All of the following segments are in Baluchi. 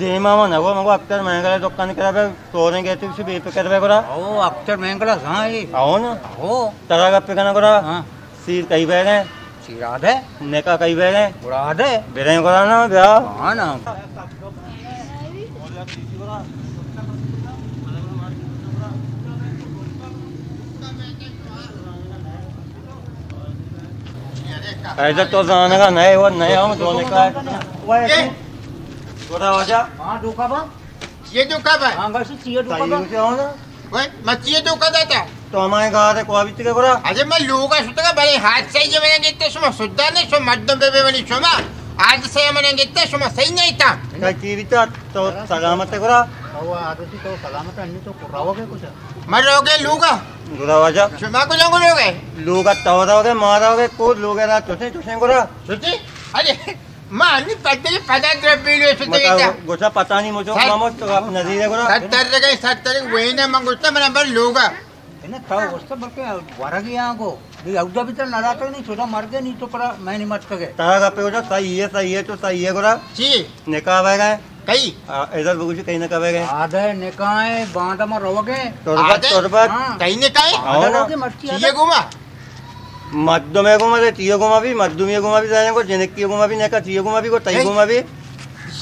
دیما ما نگو، مگو اکثر مہنگڑا دکان کرا بے، سوریں گئے تو بے فکر بے گڑا۔ او، اکثر مہنگڑا زاں اے۔ او نا۔ او۔ ترا گپ کنا گڑا۔ ہاں۔ سیر کئی بے گئے؟ سیر آدھے۔ نکاح کئی بے گئے؟ گڑا آدھے۔ بریں گڑا نا بیا۔ ہاں نا۔ ایسا تو زانگا نئے ہو، نئے ہم دو نکاح۔ گڑا واجہ۔ ہاں، دھوکہ با۔ چیئے دھوکہ با؟ ہاں، بس چیئے دھوکہ با۔ صحیح ہوتے ہو نا؟ اوئے، ما چیئے دھوکہ داتا؟ تو ہمارے گھر کو ابھی تک گڑا؟ اجے ما لوگا شتگا، بلے حادثہ یہ منا گیتے شما سدھار نے، شما مردم بے بے منی شما۔ حادثہ یہ منا گیتے شما صحیح نہیں تا۔ کئی چی بیتا تو سلامت ہے گڑا؟ او عادتی تو سلامت ہے، نہیں تو روگے کچھ؟ ما روگے لوگا۔ گڑا واجہ۔ شما کجا گڑا روگے؟ لوگا تو روگے، ما روگے، کو لوگے را چوٹے چوٹے گڑا۔ چوٹے؟ ارے، ما انی پدے پدا دربیلو شتے متا گیتا۔ گوشا پتا نہیں مجھے سر، ماموس تو آپ نظیر ہے گڑا۔ سر تر رگے، سر تر رگے، وینا من گوشتا منا بر لوگا۔ انہیں تو گوشتا بلکہ ورگی آگو۔ دی اودا بھی تو نراتا نہیں، چودا مرگے نہیں تو پرا میں نہیں مت کگے۔ ترا گپے گوشا صحیح ہے، صحیح ہے تو صحیح ہے گڑا۔ چی؟ نکاح بے گئے۔ کئی؟ آ، ادھر بگوشی کئی نکاح بے گئے۔ آدھے نکاح ہے، باندا ما روگے۔ تربت، آدھے؟ تربت۔ ہاں۔ کئی نکاح ہے؟ آدھے آؤ نا۔ روگے مرچی چیئے آدھے۔ گوما؟ مردمے گوما دے، تیئے گوما بھی، مردمی گوما بھی زانگو، جنکی گوما بھی نکاح، تیئے گوما بھی گو، تئی گوما بھی۔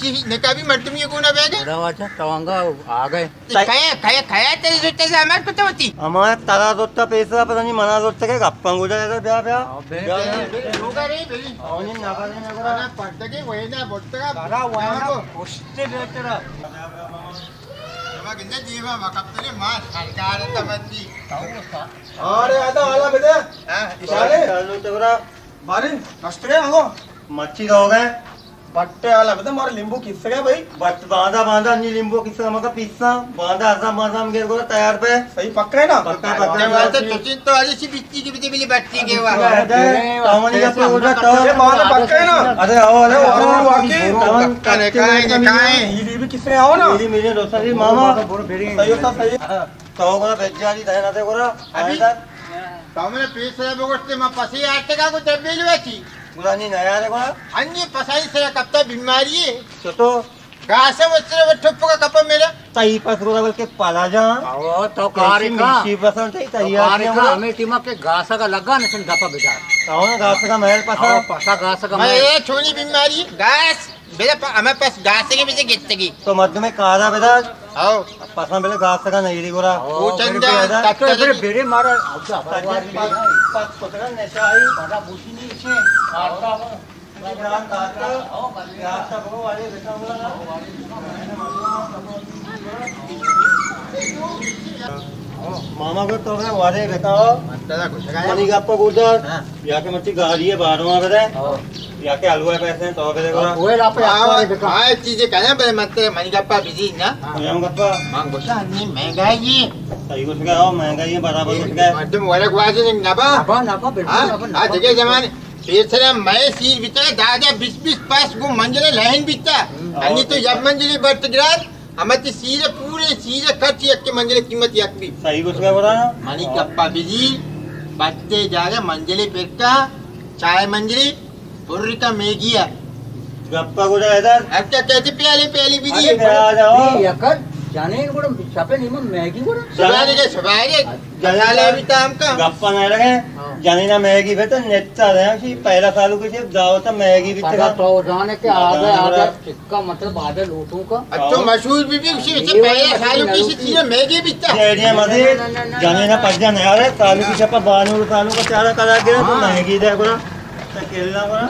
شی نکاح بھی مردمی گونا بیگا۔ بڑا واجہ، توانگا آگئے۔ کیا، کیا، کیا تئی زوت زحمت کتا ہوتی؟ ہما ترا زوت پیسہ پتہ نہیں منا زوت کے گپاں گوجا ادھر بیا، بیا۔ بیا، بیا۔ بیا۔ لوگا رے بھئی۔ آؤ نہیں، نہ کرے، نہ کرے۔ انا پردگی وینا بوتگا۔ ترا وینا پشتے بہترا۔ شما گندے دیما وقت نے ما سرکار تمتی۔ ارے، ادا حالا بدے۔ ہاں، اشارے۔ چالو تو برا۔ بارین، مسترے آگو۔ مچھی دو گئے۔ بٹے حالا بدے، مارا لیمبو کسے گئے بھائی؟ بٹ باندا، باندا، نی لیمبو کسے مکا پیسا۔ باندا، ازم، ازم گیر گو تیار پہ۔ صحیح پکا ہے نا؟ پکا، پکا۔ بٹے والے تو چوچین تو علی سی بچی کی بجے بلی بٹی کے وا۔ تاوانی کا پورا تو۔ اے باندا پکا ہے نا؟ ارے، آؤ، ارے، آؤ، واقعی۔ تاوان پکا نے کائے، نے کائے۔ یہ بھی کسے آؤ نا؟ میری، میرے دوست، ماما۔ صحیح ہوتا، صحیح۔ تو گڑا بجاری دہنا دے گڑا۔ ابھی تو منا پیسرا بگوشتے، ما پسی آرتگا کو دبیلو اچی۔ گڑا نی نیارے گڑا۔ انی پسانی سرا کپتا بیماری ہے۔ چطور؟ گاسا وچرا و ٹھپکا کپا میرا۔ تئی پس گڑا بلکہ پلا جان۔ او، تو کاری کا۔ شی پسند تئی، تئی کاری کا۔ ہمیں ٹیما کے گاسا کا لگا نشن دپا بجار۔ تو نا گاسا کا محل پسا۔ او، پسا گاسا کا میں محل۔ اے چھونی بیماری، گاس۔ بلے پ-، ہمے پس گاسگے بجے گتگی۔ تو مردمے کارا بدار۔ ہاؤ۔ پساں بلے گاسگا نئیلی گورا۔ او چندا۔ تو بلے بیڑے مارا۔ پس پتگا نشائی۔ پدا بوشی نہیں اسے۔ آرتا ہو۔ جان داتا۔ یاستا بو والے بتا ہوا۔ ماما کو تو میں وارے بتا ہو۔ منی گپا گوشدار۔ ہاں۔ یا کہ مرچی گاڑی ء بارواں بدے، ہاں۔ یا کہ حلوہ ء پیسے تو بدے گڑا۔ اوئے لاپے آ، آ چیزے کنے بلے من تے منی گپا بزی نا۔ ہاں۔ کجام گپا؟ من گوشاں نی مہنگائی ہے۔ صحیح گوشگا، او مہنگائی ہے، برابر گوشگا۔ مردم ورگ واجہ نبا۔ نبا، نبا، بالکل ہاں؟ نبا، نبا۔ آ دیگه زمانے پیسرا مئے سیر بیتا، دادا بیس بیس پاس گو منزل لہن بیتا۔ ہم۔ انی تو یک منزلی برت گرات۔ ہمتی سیر پورے سیر خرچ یک منزل قیمت یک بی۔ صحیح گوشگا برا۔ منی گپا بجی، بچے جاگہ منزلے پرکا، چائے منزلے، پرکا میگیا۔ گپا گوشگا ادھر۔ اب کیا کہتے پیالے پیالی بجی۔ ارے بیا جاؤ۔ یکر جانے گوڑا شپے نیمہ میگی گوڑا۔ سبارے کے سبارے۔ جنین جنالے بھی تام کا۔ گپا نہ لگے۔ ہاں۔ جنین میگی بھی تو نیتا رہے ہیں، پہلا سالو کے دعوت میگی بھی پتا تیرا۔ تو جانے کے آگے آگے۔ کا مطلب آدھے لوٹوں کا۔ اچھا، مشہور بی بی اسی وچ پہلے سالو کی سی چیز مہنگی بیتا۔ جیڑیاں مزے، جانے نہ پجا نہ آ رہے، سالو کی شپا بانو سالو کا چارہ کرا گرا تو مہنگی دے گڑا۔ تکیلنا گڑا۔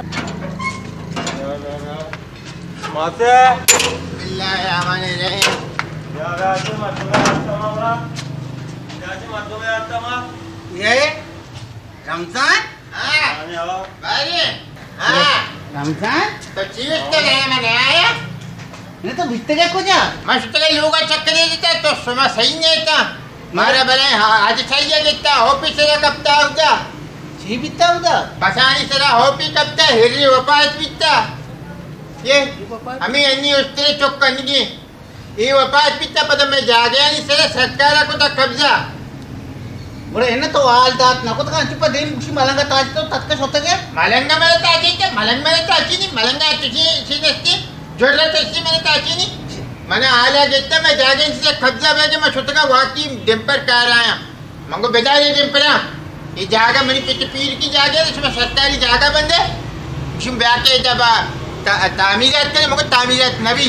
ماتے۔ بسم اللہ الرحمن الرحیم۔ یا راجی مردم آتا ما گڑا۔ راجی مردم آتا ما۔ یہ رمضان؟ ہاں۔ بارے۔ ہاں۔ رمضان؟ تو چی اشتگے من آیا؟ نہ تو بیتگے کجا؟ من شتگے لوگا چکرے دیتا تو شما صحیح نہیں تا۔ مارا بلے ہاں، آج چاہیے دیتا، ہو پیسے کپتا ہوتا۔ چی بیتا ہوتا؟ بسانی سرا ہو پی کپتا، ہری وفات بیتا۔ یہ ہمیں انی اشترے چک کنگی۔ اے وفات بیتا پدا مئے جاگہانی سرا سرکارا کتا قبضہ۔ گڑا اناں تو حال دات نہ کت کن، چپ دیم گوشی ملنگا تاچ تو تتکا شتگے؟ ملنگا منا تاچی تے، ملنگ منا تاچی نی، ملنگا تشی شی نستی، جوڑا تشی منا تاچی نی۔ من حالا گپتا، مئے جاگہ چیزا قبضہ بے کہ من شتگا واقعی ڈمپر کار آیا۔ من گو بدار اے ڈمپرا۔ اے جاگہ منی پت پیر کی جاگہ ہے، شما سرکاری جاگہ بندے۔ شما بیا کہ ادا با تا-، تعمیرات کرے، من گو تعمیرات نبی۔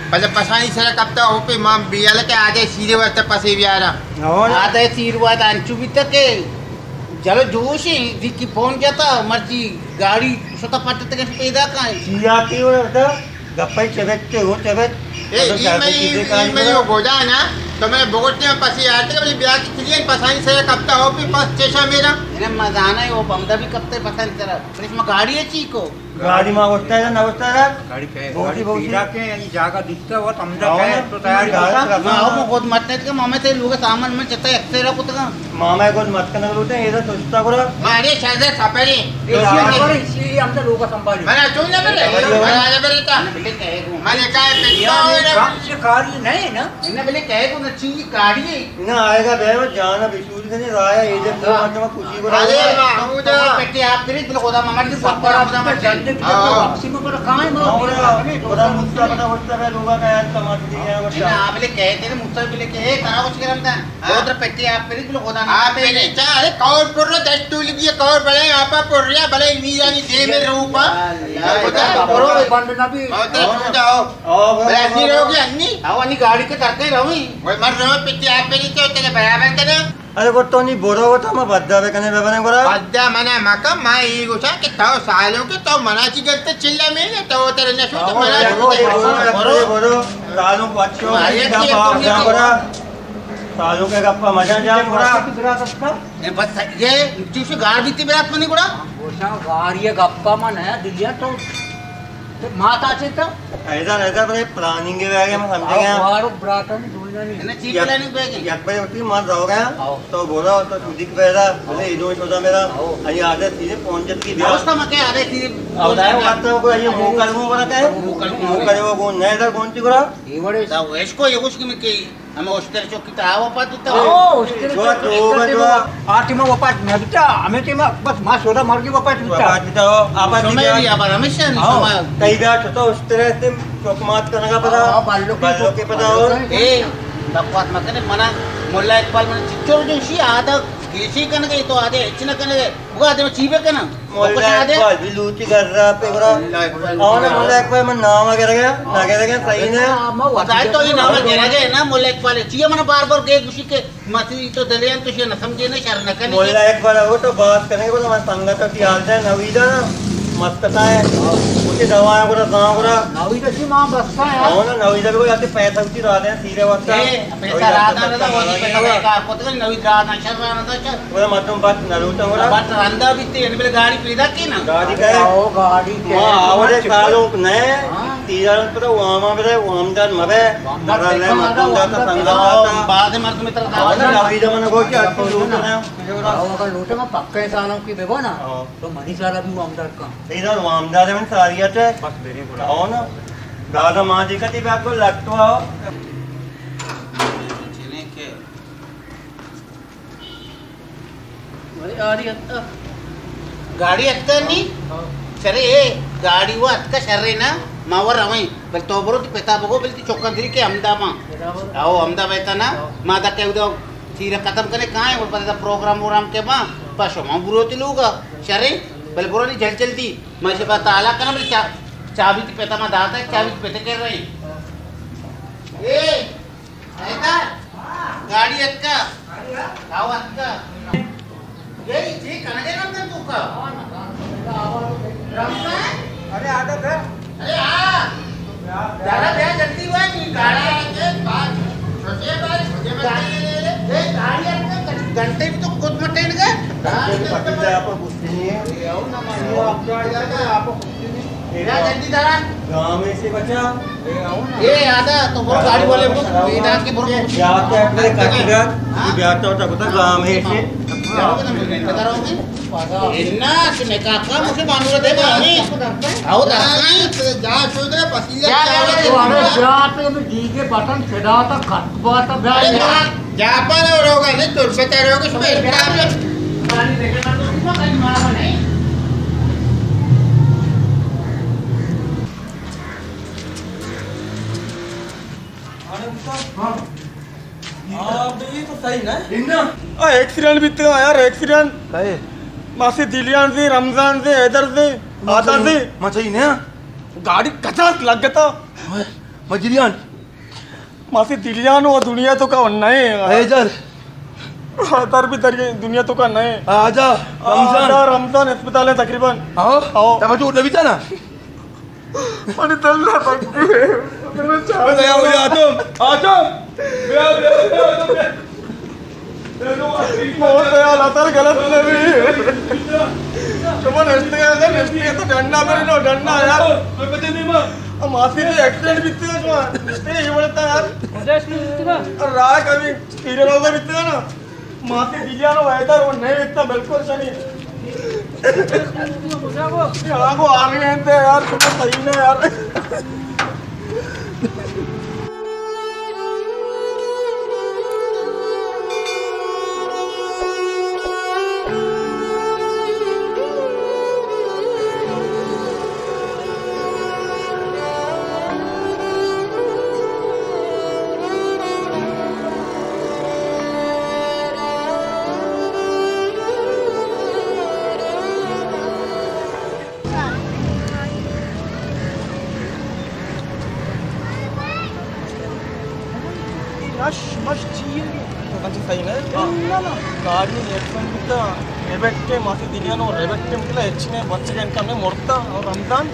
بلے پسانی سرا کپتا ہو پہ ماں بیال کہ آدے سیرے واسطہ پسے بیارا۔ آدے سیر واسطہ انچو بیتا کہ جلو جوشی، دیکی پون جاتا، مرچی گاڑی شتا پٹتگش پیدا کائیں۔ چیا کی ہو رہتا؟ گپائی چبت تے ہو چبت۔ اے، اے مئی، اے مئی ہو گودا نا، تو میں بگوٹے میں پسی آتے، بلے بیا کی کلین پسانی سرا کپتا ہو، پہ پس چشا میرا۔ انہیں مزانا ہے، وہ بمدا بھی کپتے پسانی سرا۔ پھر اس میں گاڑی ہے چی کو؟ گاڑی ما گوشتا ہے، نہ گوشتا ہے۔ گاڑی کہے، بہت ہی، گاڑی بہت ہی۔ پیدا کے، یعنی جاگہ دیتا ہوا، تمدا کہے، تو تیاری ہوتا۔ ما ہو، ما خود مت نہیں کہ ماما تے لوگ سامان من چتا ایکسرا کتگا۔ ماما کو مت کنگ لوٹے، اے تو سوچتا کرا۔ مارے شاید سپرے۔ اے سپرے، اسی لیے ہم تو لوگ سنبھالے۔ منا تو نہ برے، منا نہ برے تا۔ بلے کہے کو۔ منے کہے پتا ہو نا۔ کام سے کاری نہیں نا۔ نہ بلے کہے کو نہ چیز کاری ہے۔ نہ آئے گا بے جانا بشور کنے رایا، اے جب تو مت کسی کو ارے رایا۔ محمود۔ پٹی آپ کری، بلے خدا ممر کی سپر آپ ممر جان۔ واپسی میں پر کہاں ہے؟ خدا مت پتا ہوتا ہے، لوگا کا یار سمجھ نہیں ہے، وہ نہ بلے کہے تیرے مت بلے کہے کرا کچھ کرم تھا۔ ہاں۔ ادھر پٹی آپ کری، بلے خدا نہ آپ میری چاہ، ارے کور پر رہا، دس ٹول کی کور بڑے، آپ پر رہا، بلے میرانی دے میں روپا۔ اللہ، اللہ، اللہ، برو، بند نہ بھی۔ ادھر سو جاؤ۔ او، بلے انی رہو گی، انی؟ او، انی گاڑی کے درتے رہو ہی۔ وہ مر رہو، پٹی آپ میری تو تیرے برابر کرو۔ ارے وہ تو نہیں برو، وہ تو ہم بددا بے کنے بے بنے برا۔ بددا منا مکا، ما یہ گوشا کہ تو سالوں کے تو منا چی گلتے چلا میں نے، تو تیرے نشو تو منا چی گلتے۔ برو، برو، برو۔ سالوں کو اچھو، آیا کیا باپ جا برا۔ سالوں کے گپا مزہ جا برا۔ اے بس یہ چوش گار بیتی برات منی گڑا۔ گوشاں گار یہ گپا من ہے دلیا تو، تو ماتا چیتا۔ ایدر، ایدر بلے پلاننگ ہے، میں سمجھ گیا۔ گار برات ہم دنیا نہیں۔ انہیں چی پلاننگ پہ گئی؟ یک بجے ہوتی مان رہو گیا۔ آؤ۔ تو بولا تو تجھے پیدا، بلے ادو شودا میرا۔ آؤ۔ انی عادت تھی پہنچت کی بیا۔ دوست ہم کے عادت تھی۔ او دائے وقت کو یہ منہ کلمو برا کہے؟ منہ کلمو۔ منہ کلمو کو نہ ادھر کون سی برا؟ یہ بڑے۔ دا ویش کو یہ کچھ کی میں کہی۔ ہمے اشتر چوکی تہا وپات بوتا۔ او، اشتر چوکی۔ دو بجوا۔ آ ٹیما وپات نہ بوتا، ہمے ٹیما بس ما سودا مرگی وپات بوتا۔ وپات بوتا، ہو، آباد شمے بیا۔ بھی آباد ہمیشہ نہیں، ہاں، شما۔ کئی بیا چھتا اشتر ہے، تم چوک مات کنگا پدا۔ ہاں، بالو کے، بالو کے پدا ہو۔ اے، بکواس مکنے، منا ملا اقبال من چچور جو شی آدھا گیشی کنگے، تو آدھے ہچ نہ کنگے۔ بگا دے چی بکناں؟ مولا اقبال بھی لوٹی گھر را پہ گرا۔ اللہ اکبر۔ اور مولا اقبال من نام گر گیا، نہ گر گیا، صحیح نہ۔ بتائے تو یہ نام گر گیا نا مولا اقبال۔ چیئے من بار بار گئے گوشی کہ مسی تو دلیان تو شے نہ سمجھے نہ شر نہ کنے۔ مولا اقبال وہ تو بات کرنے کو من سنگت کی حال ہے نویدا نا مسکتا ہے۔ اسے دوا ہے گرا، گاؤں گرا۔ نویدا جی ماں بستا ہے۔ اور نویدا بھی کوئی آتے پیسہ اسی رہا دے سیرے وقت۔ اے، پیسہ رہا دے نا، وہ پیسہ کار کو تو نویدا نا شر رہا نا شر۔ گڑا مردم بٹ نہ لوٹاں گڑا۔ بٹ رندا بیتے، یعنی بلے گاڑی پیدا کی نا؟ گاڑی کا ہے؟ او، گاڑی کے۔ ما آورے سالوں نئے، ہاں۔ تیرا پتہ وام آ بلے، وام دار مبے۔ وام دار مرا لے دیکھا مردم مگا، داتا وام دار سنگت دیکھا۔ داتا۔ بعد مردم اترا داتا۔ آنا نویدا من گو کہ اچھی لوٹاں۔ او، اگر لوٹے ما پکے سالوں کی بے بنا، ہاں۔ تو منی سارا بھی وام دار کا۔ تیرا وام دار من ساری اٹے۔ بس میرے کو۔ آو نا۔ دادا ماں جی کا تی بات کو لگ تو آو۔ چنے کے۔ بھائی، گاڑی اتکا۔ گاڑی اتکا نی؟ ہاں۔ شرے، اے، گاڑی و اتکا شرے نا، ما و رویں۔ بل تو برو تی پتا بگو، بل تی چکا دری کے ہمدا ما۔ برابر۔ او، ہمدا بیتا نا، ہاں۔ ما دا کے ادا چیرا ختم کنے کائیں، اور پتا پروگرام وروگرام کے ما، پا شما برو تی لوگا۔ شرے، بل برو نی جلد جلدی۔ ما شبا تالا کنا، بل چا-، چابی تی پتا ما داتا ہے، چابی تی پتا کر رہے ہیں۔ اے، ایدا، گاڑی اتکا۔ آو اتکا۔ اے، جی کنگے نمدن تو کا؟ رمضان؟ ارے، آ جا بے۔ ارے، آ۔ دارا بے جلدی ہوا، نی گاڑی آ کے بعد، چھوٹے بھائی، چھوٹے بھائی۔ اے، گاڑی اتکا، گھنٹے بھی تو خود مٹین گئے۔ گاڑی اتکا۔ گاؤں میں سے بچا۔ اے آدا تو برو گاڑی والے کو پیدا کے برو۔ یا تو اپنے کٹ گیا، ہاں؟ یہ بیاتا ہوتا پتا گاؤں میں سے۔ انا سے نکاح کا مجھے مانو دے بانی۔ آو دستائی۔ جا شو دے پسیلے۔ جا، جا، جا، جا۔ جا پہ میں ڈی جے بٹن چڑھا تھا، کٹ بات بیا۔ جاپان روگا نہیں، ترستا روگا، اس میں پانی دیکھے نا تو کہیں مارا نہیں۔ ہاں۔ ہاں، بھئی، تو صحیح نہ؟ اناں؟ آ، ایکسیڈنٹ بیتگا یار، ایکسیڈنٹ۔ کئے؟ ماسی دلیان سے، رمضان سے، حیدر سے، عطا سے۔ ما صحیح نہ؟ گاڑی کچاس لگتا۔ مجریان۔ ماسی دلیان و دنیا تو کا نہیں۔ حیدر۔ حیدر بھی در دنیا تو کا نہیں۔ آجا، رمضان۔ آجا، رمضان اسپتال ہے تقریباً۔ آؤ۔ آؤ۔ تب تو نبی تھا نا؟ منی دل نہ تنگ۔ بیا، بیا، آتم، آتم۔ بیا، بیا، بیا، آتم، بیا۔ بہت خیال آتا غلط نہ بھی۔ شما نشتے ہیں، نشتے ہیں تو ڈنڈا میرے نو، ڈنڈا یار۔ اب ماسی سے ایکسیڈنٹ بیتے ہیں شما۔ نشتے ہیں، یہ بڑا تھا یار۔ اور رات کبھی پیرے روزہ بیتے ہیں نا۔ ماسی دلیان و حیدر و نہیں بیتا بالکل شنی۔ آگو آگے انت یار، شما صحیح نہ یار۔ رش مش چیئے؟ تو کنچ صحیح نہ؟ نہ، نہ۔ گاڑی ایکسیڈنٹ بیتا، ریبٹ کے ماسی دلیان و ریبٹ کے مطلب اچ نے بچ گئے، انکا میں مرتا اور رمضان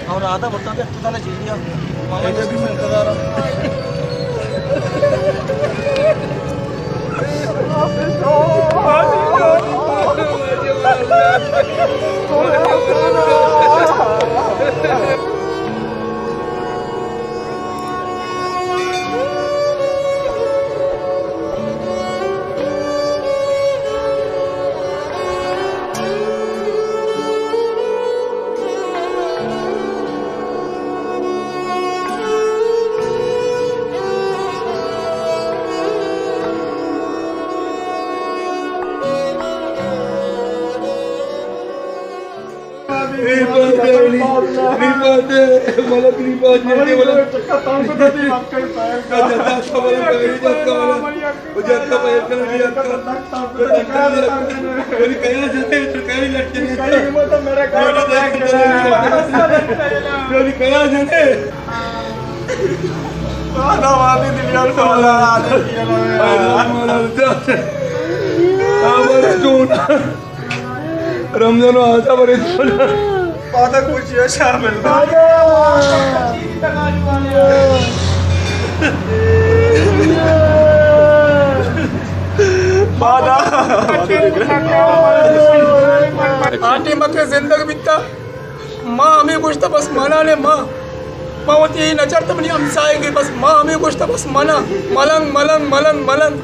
اور آدھا مرتا تھا، تو تھا جیلیا۔ ماما جی بھی انتظار۔ رمضان و آتا برے تو۔ پادا کچھ یا شامل۔ پادا۔ آٹی مکہ زندگ بیتا۔ ما ہمے گوشتا بس منا نے ما۔ ما وتی نہ چارتا منی ہمسائگے، بس ما ہمے گوشتا بس منا، ملنگ، ملنگ، ملنگ، ملنگ۔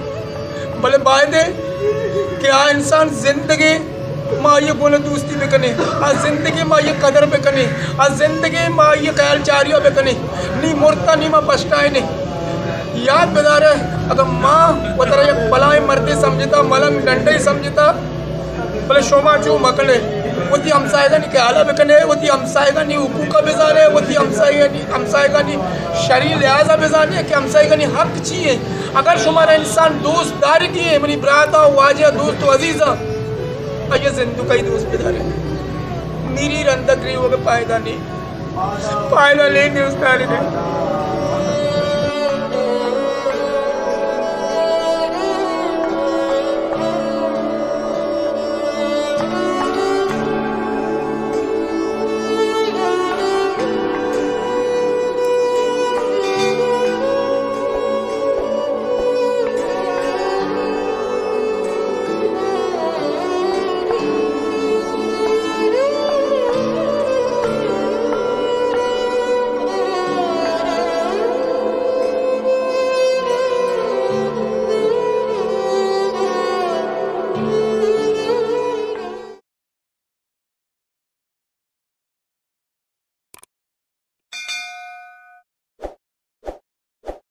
بلے بایدے کہ آ انسان زندگے ما آئی گون دوستی بکنے، آ زندگے ما آئی قدر بکنے، آ زندگے ما آئی خیال چاریا بکنے۔ نی مرتا نی ما پشتائنے۔ یاد بدارے، اگر ما وترا یک بلائیں مردے سمجھتا، ملنگ ڈنڈے سمجھتا، بلے شما چو مکنے، وتی ہمسایگانی خیالا بکنے، وتی ہمسایگانی حقوقا بزانے، وتی ہمسایگانی، ہمسایگانی شرعی لحاظا بزانے کہ ہمسایگانی حق چی ہے۔ اگر شمارا انسان دوست دارگی ہے، منی براتا، واجہ، دوست و عزیزا، آئی زندگی دوست بدارے۔ میری رندگ ریوگ فائدہ نہیں، فائدہ نہیں دوست دارے۔